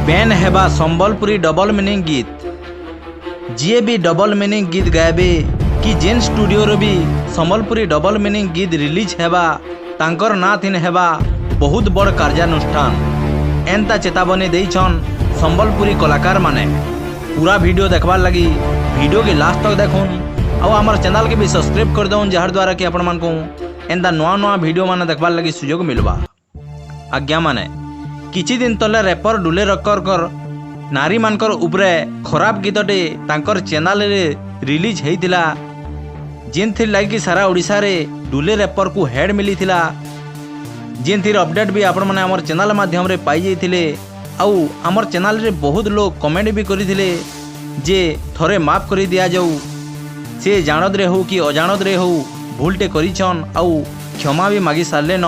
Ban ହେବା Sambalpuri double meaning ଗୀତ। ଯିଏ ବି ଡବଲ ମିନିଂ ଗୀତ ଗାଇବେ କି ଯେନ୍ ଷ୍ଟୁଡ଼ିଓରେ ବି ସମ୍ବଲପୁରୀ ଡବଲ ମିନିଂ ଗୀତ ରିଲିଜ୍ ହେବା, ତାଙ୍କର ନାଁ ଥିନ୍ ହେବା ବହୁତ ବଡ଼ କାର୍ଯ୍ୟାନୁଷ୍ଠାନ। ଏନ୍ତା ଚେତାବନୀ ଦେଇଛନ୍ ସମ୍ବଲପୁରୀ କଳାକାରମାନେ। ପୁରା ଭିଡ଼ିଓ ଦେଖବାର୍ ଲାଗି ଭିଡ଼ିଓକେ ଲାଷ୍ଟ ତକ୍ ଦେଖୁନ୍ ଆଉ ଆମର ଚ୍ୟାନେଲ୍କେ ବି ସବସ୍କ୍ରାଇବ୍ କରିଦଉନ୍, ଯାହାର ଦ୍ୱାରା କି ଆପଣମାନଙ୍କୁ ଏନ୍ତା ନୂଆ ନୂଆ ଭିଡ଼ିଓ ମାନେ ଦେଖବାର୍ ଲାଗି ସୁଯୋଗ ମିଲବା। ଆଜ୍ଞାମାନେ, କିଛି ଦିନ ତଲେ ରେପର ଡୁଲେ ରକରଙ୍କର ନାରୀମାନଙ୍କର ଉପରେ ଖରାପ ଗୀତଟେ ତାଙ୍କର ଚ୍ୟାନେଲରେ ରିଲିଜ୍ ହେଇଥିଲା, ଯେନ୍ଥିର୍ ଲାଗି ସାରା ଓଡ଼ିଶାରେ ଡୁଲେ ରେପରକୁ ହେଟ୍ ମିଳିଥିଲା, ଯେନ୍ଥିର ଅପଡେଟ୍ ବି ଆପଣମାନେ ଆମର ଚ୍ୟାନେଲ ମାଧ୍ୟମରେ ପାଇଯାଇଥିଲେ। ଆଉ ଆମର ଚ୍ୟାନେଲରେ ବହୁତ ଲୋକ କମେଣ୍ଟ ବି କରିଥିଲେ ଯେ ଥରେ ମାଫ କରି ଦିଆଯାଉ, ସେ ଜାଣତରେ ହଉ କି ଅଜାଣତରେ ହଉ ଭୁଲଟେ କରିଛନ୍ ଆଉ କ୍ଷମା ବି ମାଗି ସାରିଲେନ,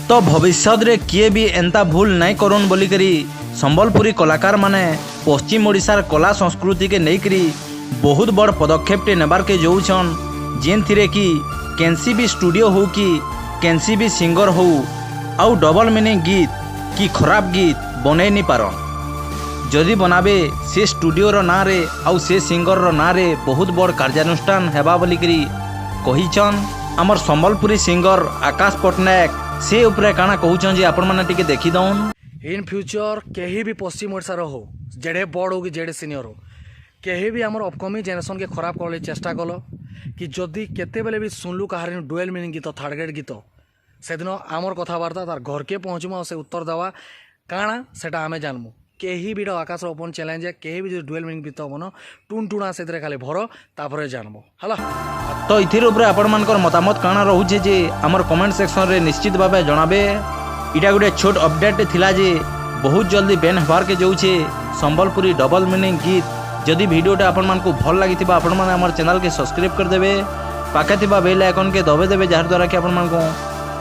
ତ ଭବିଷ୍ୟତରେ କିଏ ବି ଏନ୍ତା ଭୁଲ ନାଇଁ କରୁନ୍ ବୋଲିକରି ସମ୍ବଲପୁରୀ କଳାକାରମାନେ ପଶ୍ଚିମ ଓଡ଼ିଶାର କଲା ସଂସ୍କୃତିକେ ନେଇକରି ବହୁତ ବଡ଼ ପଦକ୍ଷେପଟେ ନେବାର୍କେ ଯାଉଛନ୍, ଯେନ୍ଥିରେ କି କେନ୍ସି ବି ଷ୍ଟୁଡ଼ିଓ ହଉ କି କେନ୍ସି ବି ସିଙ୍ଗର ହଉ, ଆଉ ଡବଲ ମିନିଂ ଗୀତ କି ଖରାପ ଗୀତ ବନେଇ ନି ପାରନ୍। ଯଦି ବନାବେ, ସେ ଷ୍ଟୁଡ଼ିଓର ନାଁରେ ଆଉ ସେ ସିଙ୍ଗରର ନାଁରେ ବହୁତ ବଡ଼ କାର୍ଯ୍ୟାନୁଷ୍ଠାନ ହେବା ବୋଲିକରି କହିଛନ୍ ଆମର ସମ୍ବଲପୁରୀ ସିଙ୍ଗର ଆକାଶ ପଟ୍ଟନାୟକ। ସେ ଉପରେ କାଣା କହୁଛନ୍ ଯେ ଆପଣମାନେ ଟିକେ ଦେଖିଦଉନ୍। ଇନ୍ ଫ୍ୟୁଚର୍ କେହି ବି ପଶ୍ଚିମ ଓଡ଼ିଶାର ହଉ, ଯେଡ଼େ ବଡ଼ ହଉ କି ଯେଡ଼େ ସିନିୟର ହଉ, କେହି ବି ଆମର ଅପକମିଂ ଜେନେରେସନ୍କେ ଖରାପ କରଲେ ଚେଷ୍ଟା କଲ କି ଯଦି କେତେବେଲେ ବି ଶୁଣଲୁ କାହାର ଡୁଏଲ୍ ମିନିଂ ଗୀତ, ଥାର୍ଡ଼ ଗ୍ରେଡ୍ ଗୀତ, ସେଦିନ ଆମର କଥାବାର୍ତ୍ତା ତାର ଘରକେ ପହଞ୍ଚିମୁ ଆଉ ସେ ଉତ୍ତର ଦେବା କାଣା ସେଟା ଆମେ ଜାନମୁ। କେହି ବି ଆକାଶର ଓପନ୍ ଚ୍ୟାଲେଞ୍ଜ, କେହି ବି ଯଦି ଡୁଏଲ୍ ମିନିଂ ଗୀତ ବନ, ଟୁନ୍ ଟୁଣା ସେଥିରେ ଖାଲି ଭର, ତାପରେ ଜାନବ ହେଲା। ତ ଏଥିର ଉପରେ ଆପଣମାନଙ୍କର ମତାମତ କାଣା ରହୁଛେ ଯେ ଆମର କମେଣ୍ଟ ସେକ୍ସନରେ ନିଶ୍ଚିତ ଭାବେ ଜଣାବେ। ଇଟା ଗୋଟେ ଛୋଟ ଅପଡେଟ୍ ଥିଲା ଯେ ବହୁତ ଜଲ୍ଦି ବ୍ୟାନ୍ ହେବାର୍କେ ଯାଉଛେ ସମ୍ବଲପୁରୀ ଡବଲ ମିନିଂ ଗୀତ। ଯଦି ଭିଡ଼ିଓଟା ଆପଣମାନଙ୍କୁ ଭଲ ଲାଗିଥିବା, ଆପଣମାନେ ଆମର ଚ୍ୟାନେଲକେ ସବସ୍କ୍ରାଇବ୍ କରିଦେବେ, ପାଖେ ଥିବା ବେଲ୍ ଆଇକନ୍କେ ଦବେଇ ଦେବେ, ଯାହାଦ୍ୱାରା କି ଆପଣମାନଙ୍କୁ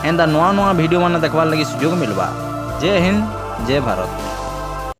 ଏନ୍ତା ନୂଆ ନୂଆ ଭିଡ଼ିଓ ମାନେ ଦେଖବାର୍ ଲାଗି ସୁଯୋଗ ମିଲବା। ଜୟ ହିନ୍ଦ, ଜୟ ଭାରତ।